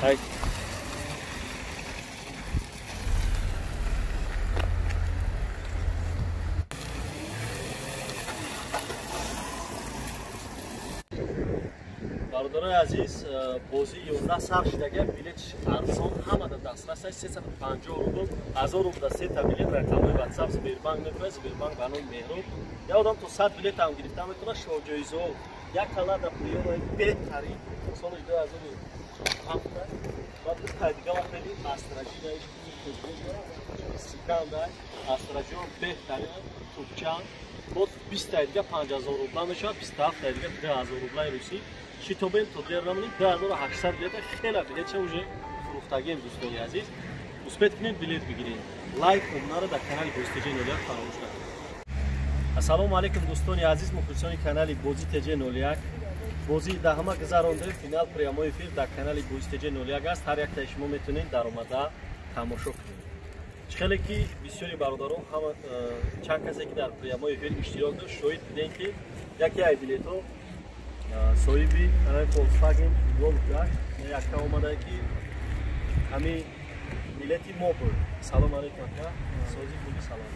Хай бародарои азиз, бозии 11 сар шудага, билет арзон ҳамада дастрас аст, 350 рубл, 1000 рубл сета билет. Рақамҳои WhatsApp Сбербанк мекунад, Сбербанк ба номи Меҳроб. Як одам то 100 билет ҳам гирифта метавонад. Шоҳҷоизҳо як лада Приораи беҳтарин соли 2007 ва ду дига хеле Астражинаиш сиканда Астражион беҳтарин тупчан, боз 20 дига 5000 рубла мешавад, 27 дига 2000 рублаи русӣ. Шитобем то дер намонем, 2800 билета, хела билетша уже фурӯхтагием. Дӯстони азиз, успеть кунед, билет бигиред. Лайк умнаро дар канали Бозӣ ТЖ 01 фаромӯш накунед. Ассалому алайкум, дӯстони азиз, мухлисони канали Бозӣ ТЖ 01. Бозии даҳама гузарондем, финал прямой эфир дар канали Бозӣ ТЖ 01 аст. Ҳар яктаи шумо метавонед даромада тамошо кунед. Чӣ хеле ки бисёри бародарон, ҳама чанд касе ки дар прямой эфир иштирок дошт, шоҳид будем, ки яке ай билетҳо соҳиби Volkswagen Golf гашт. Якка омада, ки ҳамин билети мо буд. Салом алейкум, ака, сози хуби, салом.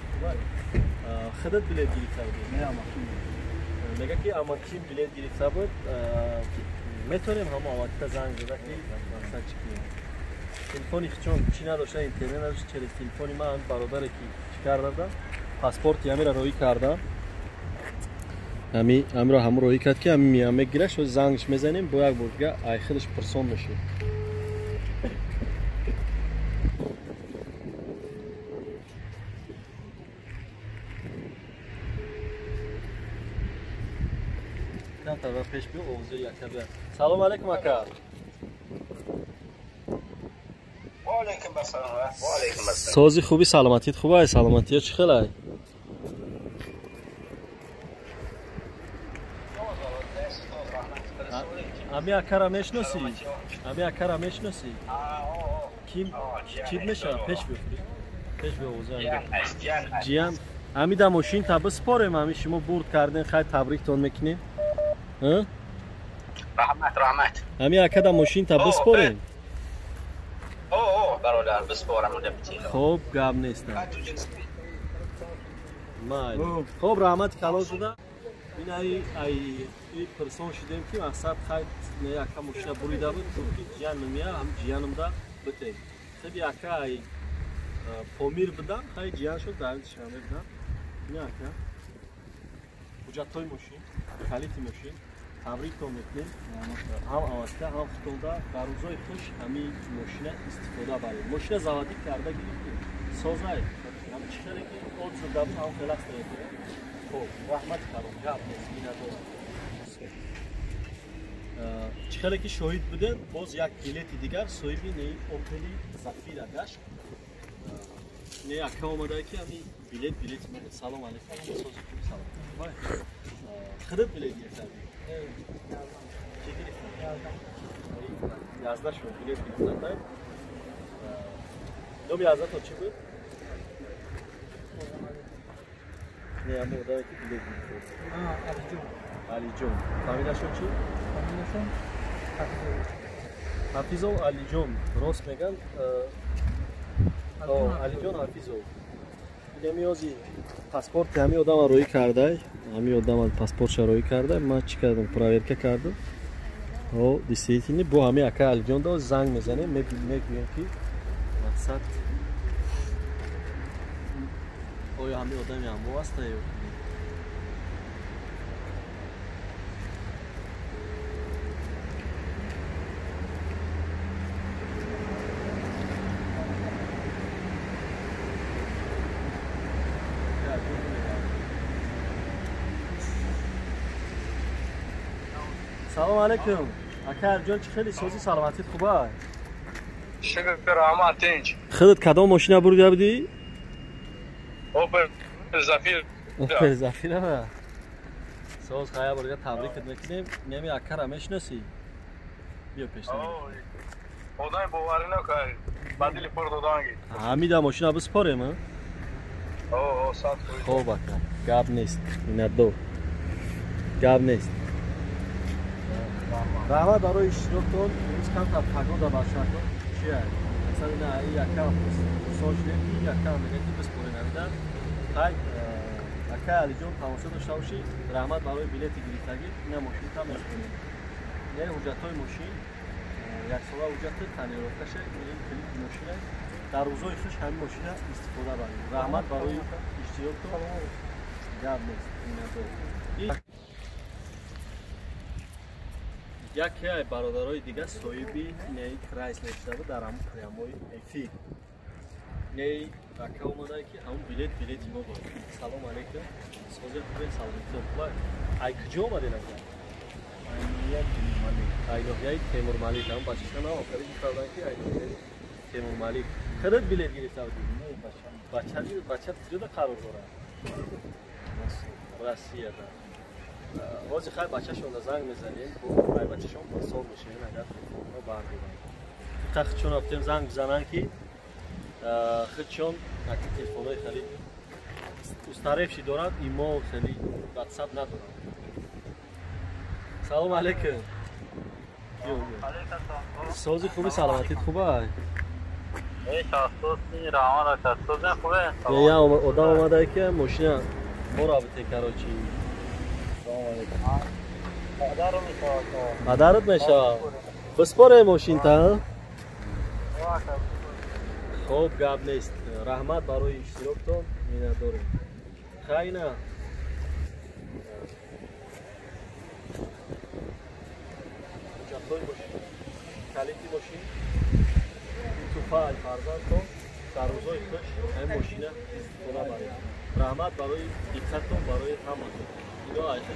Худат билет гирифта будӣ? Мега, ки амаким билет гирифта буд. Метавонем ҳамо амакита занг зада, ки мақсад чӣ кунем? Телефони чон чӣ надошта, интернет надошта, через телефони ман бародаре ки чӣ карда будам, паспорти ҳамира роӣ кардам, ҳамиро ҳамо роҳӣ кард, ки ҳами меям мегираш, зангш мезанем, бо як бор дига ай худаш пурсон мешуд. Камтар пеш биё, овози яка бия. Салом алейкум, ака. Сози хуби, саломатит хуб ай? Саломатиё чӣ хел ай? Ами акара мешносӣ? Ами акара мешносӣ? Ким чид мешавад? Пеш биё, пеш биё, овози ҷиян. Ами да мошин та биспорем, ами шумо бурд карден, хай, табриктон мекунем. Раҳмат, раҳмат. Ами ака да мошин та биспорем. Бародар, биспорам. Хоб, гап нест. Хоб, раҳмати калон шуда. Ин ай пирсон шудем, ки мақсад хай яка мошина бурида буд, ки ҷиянам я ҳам ҷиянамда битем. Хеби ака ай Помир будам, хай, ҷиян шуд, дар Душанбе будам. Ин ака ҳуҷҷатҳои мошин, калити мошин. Табриктон мекунем, ҳам аваска, ҳам хутонда. Дар рӯзҳои хуш ҳамин мошина истифода баред. Мошина заводӣ карда гирифтем, созай, чӣ хеле ки отзыв да буд, ҳам хел аст. Хоб, раҳмати калон, гап нест, миннатдорам. Чӣ хеле ки шоҳид будем, боз як билети дигар соҳиби неи Опели Зафира гашт. Не ака омада, ки ҳамин билет билети мо. Салом алейкум, сози хуби, салом. Худат билет гирифта? Ки гирифта? Язда шуд билет гирифта. Номи яздато чӣ буд? Не, ҳамо одаме, ки билет гирифта. Алиҷон. Фамилияшон чӣ? Ҳафизов Алиҷон. Рост меган, Алиҷон Ҳафизов. Инами ози паспорти ҳами одама роӣ кардай, ҳами одама паспортша роӣ кардай. Ман чӣ кардам, проверка кардам. О, действительно, бо ҳами ака Алиҷон да занг мезанем, мегӯем, ки мақсад оё ҳами одами ҳамо аста ё. Салом алейкум, ака Алиҷон, чӣ хеле, сози, саломатит хуба? Шукр, раҳмат, тинч. Худат кадом мошина бурда будӣ? Опел Зафир. Опел Зафира. Соз, хая, бурга табрикат мекунем. Неми акара мешиносӣ? Биё пеш. Одами боварӣ накард, ба дили пур доданги. Ҳамида мошина биспорем, а? О, сад. Хоб, ака, гап нест, миннатдор, гап нест. Раҳмат барои иштироктон. Имрӯз камтар пагода бар шаҳрдор чия? Масалан ина якам пурсон шудем ки якам мегӯяд ки биспорем ҳамида. Хай, акай Алиҷон, тамошо дошта бошӣ. Раҳмат барои билети гирифтагӣ. Ина мошинтам меспорем. Не, ҳуҷҷатҳои мошин, яксола ҳуҷҷати тонировкаша, ин калити мошина. Дар рӯзҳои хуш ҳамин мошина истифода барем. Раҳмат барои иштироктон. Гап нест. Миннатдор. Яке ай бародарои дига соҳиби неи Крайслер шуда буд дар ҳамун прямой эфир. Неи ака омада ки ҳамун билет билети мо буд. Салом алейкум. Созе хубе, саломатӣ хуб. Ай куҷо омадед ака? Ай ноҳияи Темурмалик. Ҳамун бачаша на охари гуфтан ки ай ноҳияи Темурмалик. Худат билет гирифта будӣ? Не, бачам. Бача, бача куҷода қарор дорад? Россияда. Ҳозир хай бачашонда занг мезанем, ай бачашон пурсон мешавем, агар телефонро бардоранд. Диққат, худшон рафтем занг бизананд ки худшон ака телефонҳои хеле устаревший доранд, имо хеле ватсап надоранд. Салом алейкум. Сози хуби, саломатит хуба? Я одам омада ки мошина мо бите, короче. Падарат мешавад. Биспоре мошинта? Хоб, гап нест. Раҳмат барои иштироктон, миннатдорем. Хайна. Ҳуҷҷатҳои мошин, калити мошин, туҳфа ай фарзандтон. Дар рӯзҳои хуш ҳамин мошина истифода баред. Раҳмат барои диққаттон, барои ҳаматон. Ино айша.